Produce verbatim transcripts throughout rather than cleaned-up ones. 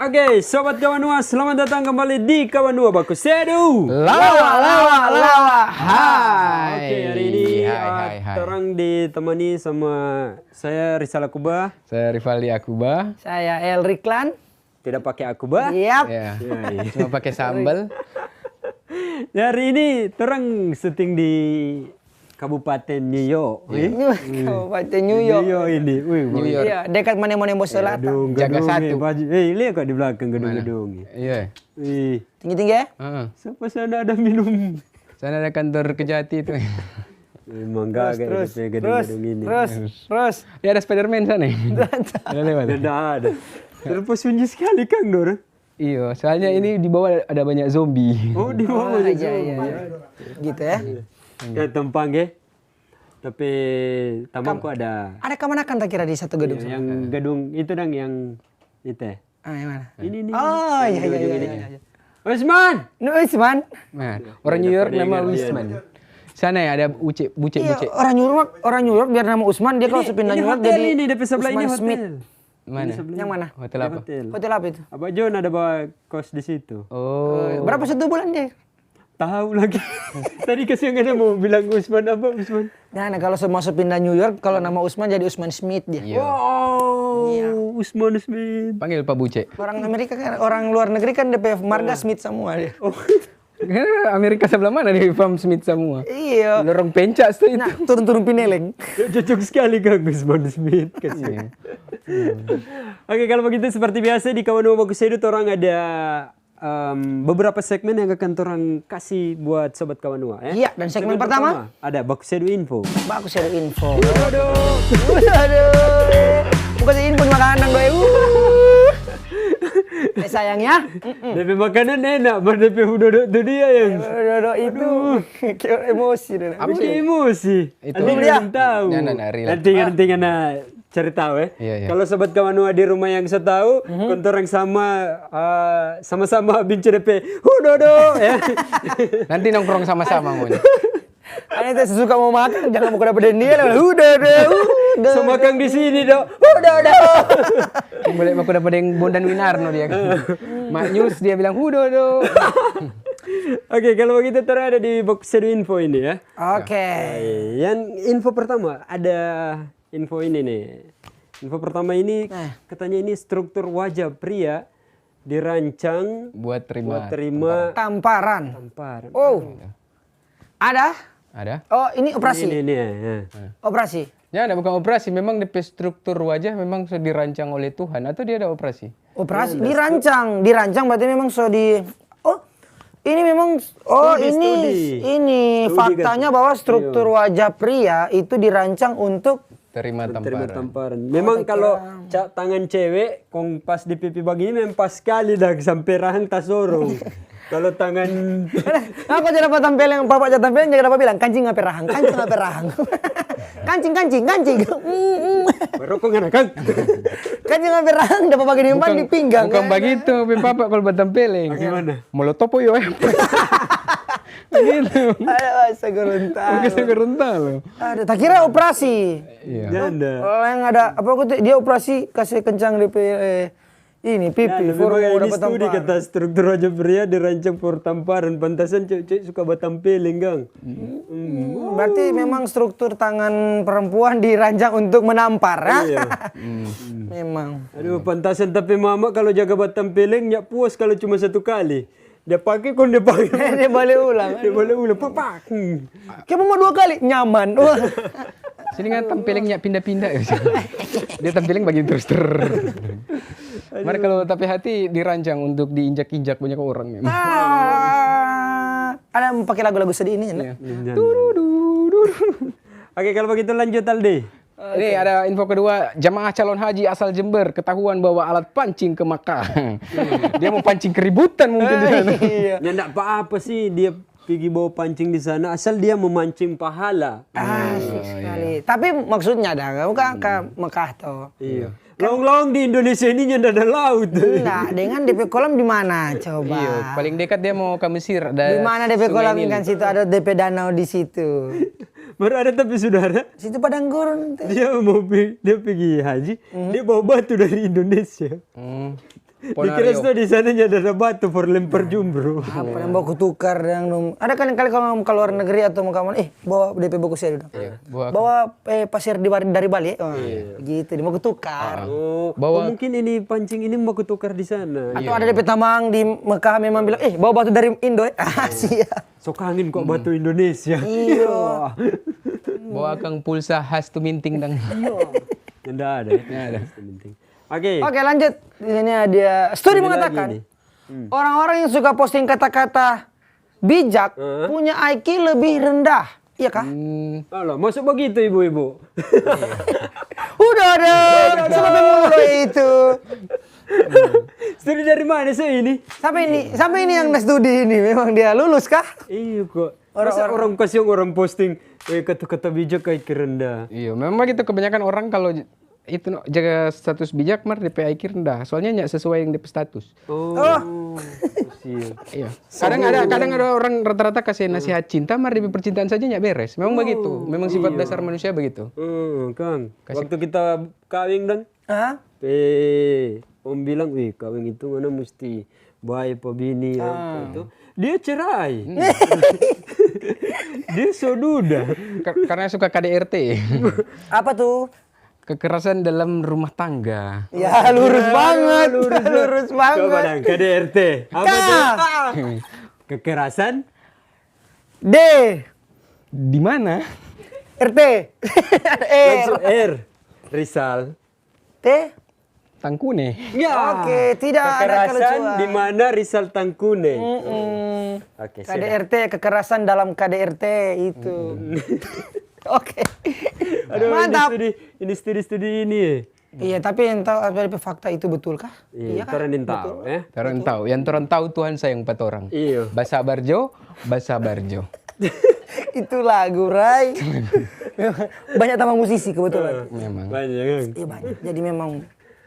Oke, Sobat Kawanua, selamat datang kembali di Kawanua Baku Sedu. Lawa, lawa, lawa. Hai. Oke, hari ini, Hai, uh, hai, hai. Torang ditemani sama saya, Rizal Akuba. Saya Rivaldi Akuba. Saya Elriklan. Tidak pakai Akuba. Yap. Ya. Ya, iya. Cuma pakai sambal. Ya, hari ini torang syuting di Kabupaten New York. Eh? New Kabupaten New York. New York ini. Wih, New York. Iya, dekat Manembo Eh, Selatan. aduh, Jaga gedung, satu. Eh, baju. Eh, lihat kok di belakang gedung-gedung. Iya. Ih, Tinggi-tinggi ya? Heeh. siapa sana ada minum? Sana ada kantor Kejati itu. Memang gagal Terus, itu terus, gedung-gedung ini. Terus, terus. Ya, ada Spiderman sana. Ada lewat. Tidak ada. Terus sunyi sekali, Kang Dor. Iyo, soalnya ini di bawah ada banyak zombie. Oh, di bawah Oh, ada iya, iya, zombie. Iya. Gitu ya. Ya, tempang, eh. Tapi tamang kok ada. Ada kamanakan tak kira di satu gedung Iya, sana? yang gedung itu dang yang itu, eh. Ah, yang mana? Ini nih. Oh, iya, iya, iya, gedung iya, ini. Iya, iya. Usman. No, Usman. Nah, orang New York nama Usman. Sana ya ada buce, buce, Iya, buce. Orang New York, orang New York biar nama Usman, dia kalau Ini- sepindah ini New York hotel jadi ini, depe sebelah ini Usman hotel. Smith. Mana? Ini sebelah Yang ini. Mana? Hotel Di apa? Hotel. Hotel apa itu? Abah John ada bawa kos di situ. Oh. Berapa satu bulan dia? Tahu lagi. Tadi kasihan ada mau bilang Usman apa, Usman? Nah, nah, kalau semua pindah New York, kalau nama Usman jadi Usman Smith dia. Iya. Wow, Usman Smith. Panggil Pak Buce. Orang Amerika kan, orang luar negeri kan depe marga Smith semua dia. Oh, Amerika sebelah mana di Farm Smith semua? Iya. Lorong Pencas tuh itu. Nah, turun-turun Pineleng. Cocok sekali, Kang Usman Smith. Kasihan. Iya. Oke, kalau begitu seperti biasa di Kawanua Baku Sedu, torang ada em, beberapa segmen yang akan torang kasih buat Sobat Kawanua, eh. Iya, dan segmen pertama? Ada Baku Sedu Info. Baku Sedu Info. Aduh. Aduh. Bukan info makanan, boy. Uh. Eh, sayangnya. Depe makanan enak, mar depe hudodo tu dia yang Aduh, aduh, itu. Kayak emosi deh. Apa bikin sih? Emosi. Itu. Nanti Belum dia ya? belum tahu. Nah, nah, nah, relax. Nanti nanti ngana cari tahu, eh. Iya, iya. Kalau Sobat Kawanua di rumah yang so tahu, kong torang sama eh, sama-sama binci depe hudodo, ya. Nanti nongkrong sama-sama ngoni. Ada yang suka mau makan, jangan mau dapa deng dia lah. Udah, udah, udah. So makan di sini, do. Hudodo. Boleh mau dapa deng Bondan Winarno dia kan. Mak News dia bilang hudodo. Oke, kalau begitu torang ada di Baku Sedu Info ini, ya. Oke. Yang info pertama, ada info ini nih. Info pertama ini Eh. katanya ini struktur wajah pria dirancang Buat terima. buat terima Tamparan. tampar. Oh. Ada? Ada? Oh, ini operasi. Ini nih, ya. Operasi. Ya, ada bukan operasi, memang depe struktur wajah memang sudah dirancang oleh Tuhan atau dia ada operasi? Operasi dirancang, dirancang berarti memang so di. Oh, ini memang. Oh, Studi, ini studi. Ini Studi, faktanya kan? Bahwa struktur wajah pria itu dirancang untuk Terima Terima tamparan. tamparan. Memang kalau ca- tangan cewek, kong pas di pipi begini memang pas sekali dah sampai rahang tasorong. Kalau tangan Aku jadi dapat tampeleng, papa jadi tampeleng, jadi dapat bilang, "Kancing apa rahang, kancing apa rahang." Kancing, kancing, kancing. Mm, mm. rokok ngana, Kang. Kancing apa rahang, dapat bagi di depan di pinggang. Bukan begitu, pe papa kalau batampeleng. Bagaimana? Molotopo yo. Begitu. Aduh, segerontal. Bukan segerontal. Aduh, tak kira operasi. Iya. Janda. Kalau yang ada apa aku tuh, dia operasi kasih kencang di pe- eh, ini pipi, Ya, lebih form bagai udah ini studi bertempar. Kata struktur wajah pria dirancang for tamparan. Pantasan cewek-cewek suka batampeleng, Kang. Hmm, berarti memang struktur tangan perempuan dirancang untuk menampar, ya? Iya. Memang. Aduh, pantasan tapi mama kalau jaga batampeleng nggak puas kalau cuma satu kali. Dia pakai, kong dia pakai. Dia balik ulang. Dia balik ulang. Pak, pak. Hmm. Kamu mau dua kali? Nyaman. Wah. Sini kan tampeleng nyak pindah-pindah. Dia tampeleng bagi terus ter. Mari kalau tapi hati dirancang untuk diinjak-injak banyak orang memang. Ah, ada yang pakai lagu-lagu sedih ini, enak. Iya. Oke, kalau begitu lanjut, Aldi. Ini ada info kedua, jamaah calon haji asal Jember ketahuan bawa alat pancing ke Makkah. Dia mau pancing keributan mungkin di sana. Iya. Ya, ndak apa-apa sih dia pergi bawa pancing di sana, asal dia memancing pahala. Asik sekali. Tapi maksudnya ada, kamu kan ke Mekah tuh. Iya. Long-long di Indonesia ini nyanda ada laut. Nah, dengan depe kolam di mana coba? Iya, paling dekat dia mau ke Mesir. Ada Di mana depe Sungai kolam Nil. Ikan situ, ada depe danau di situ. Baru ada tapi saudara, Situ padang gurun tuh. Dia mau pi- dia pergi haji, dia bawa batu dari Indonesia. Hmm. Dikira sudah di sana ada batu for lempar jumbro. Apa yang baku tukar dang dong? Ada kali-kali kalau mau keluar negeri atau mau kemana, eh, bawa D P buku saya dong. Iya, bawa pasir di, dari Bali, eh. Oh, gitu, dia mau tukar. Oh, bawa, oh, mungkin ini pancing ini mau tukar di sana. Atau ada D P tamang di Mekah memang bilang, eh, bawa batu dari Indo, eh. Ah, siap. Sok angin kok batu Indonesia. Iya. Bawa kang pulsa has tu minting dang. Iya. Nggak ada ya? Nggak ada. Oke. Oke, lanjut. Di sini ada studi mengatakan, orang-orang yang suka posting kata-kata bijak punya I Q lebih rendah. Iya kah? Alah, masuk begitu ibu-ibu? Udah ada. Sampai mulu itu. Studi dari mana sih ini? Sampai ini, sampai ini yang studi ini memang dia lulus kah? Iya kok. Masa orang kasihan orang posting, eh, kata-kata bijak I Q rendah. Iya, memang gitu kebanyakan orang kalau itu no, jaga status bijak mar D P I Q rendah. Soalnya nggak sesuai yang D P status. Oh. Iya. Kadang ada kadang ada orang rata-rata kasih nasihat cinta mar D P percintaan saja nggak beres. Memang begitu. Memang sifat dasar manusia begitu. Hmm, kan. Waktu kita kawin dang, eh, om bilang, "Wih, kawin itu ngana musti bae pa bini, apa itu." Dia cerai. Dia so duda. Karena suka K D R T. Apa tuh? Kekerasan dalam rumah tangga. Ya, lurus banget. Lurus banget. Coba dang, K D R T. Apa tuh? Kekerasan. D. Di mana? R T. Eh, R. Rizal. T. Tangkune. Ya. Oke, tidak ada kelucuan. Kekerasan di mana Rizal Tangkune. Oke, K D R T, kekerasan dalam K D R T itu. Oke. Aduh, mantap. Ini studi, ini studi-studi ini. Iya, tapi yang tahu apa fakta itu betul kah? Iya, torang yang tahu, ya. Torang tahu. Yang torang tahu Tuhan sayang pa torang. Iya. Basabar jo, basabar jo. Itu lagu, Rai. Banyak tamang musisi kebetulan. Memang. Banyak, kan? Iya, banyak. Jadi memang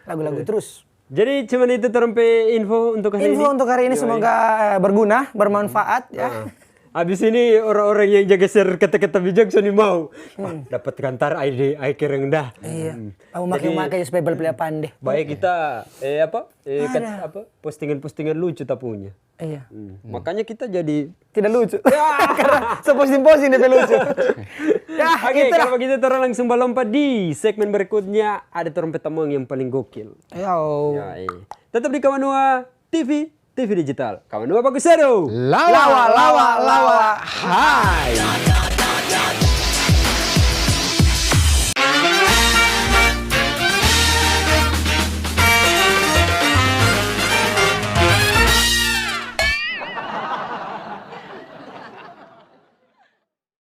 lagu-lagu terus. Jadi cuman itu torang pe info untuk hari ini. Info untuk hari ini semoga, eh, berguna, bermanfaat ya. Abis ini orang-orang yang jaga share kata-kata bijak so ni mau. Wah, dapat kantar I D, I Q rendah. Iya. Mau makai-makai supaya beli-beli apaan deh. Baik kita, eh, apa? Eh, apa? Postingan-postingan lucu ta punya. Iya. Makanya kita jadi tidak lucu. Karena seposting-posting dia lucu. Ya, oke, kalau begitu torang langsung balompat di segmen berikutnya. Ada torang pe tamang yang paling gokil. Yo. Ya, eh. Tetap di Kawanua T V, T V digital. Kawanua baku seru. Lawa, lawa, lawa. Hai.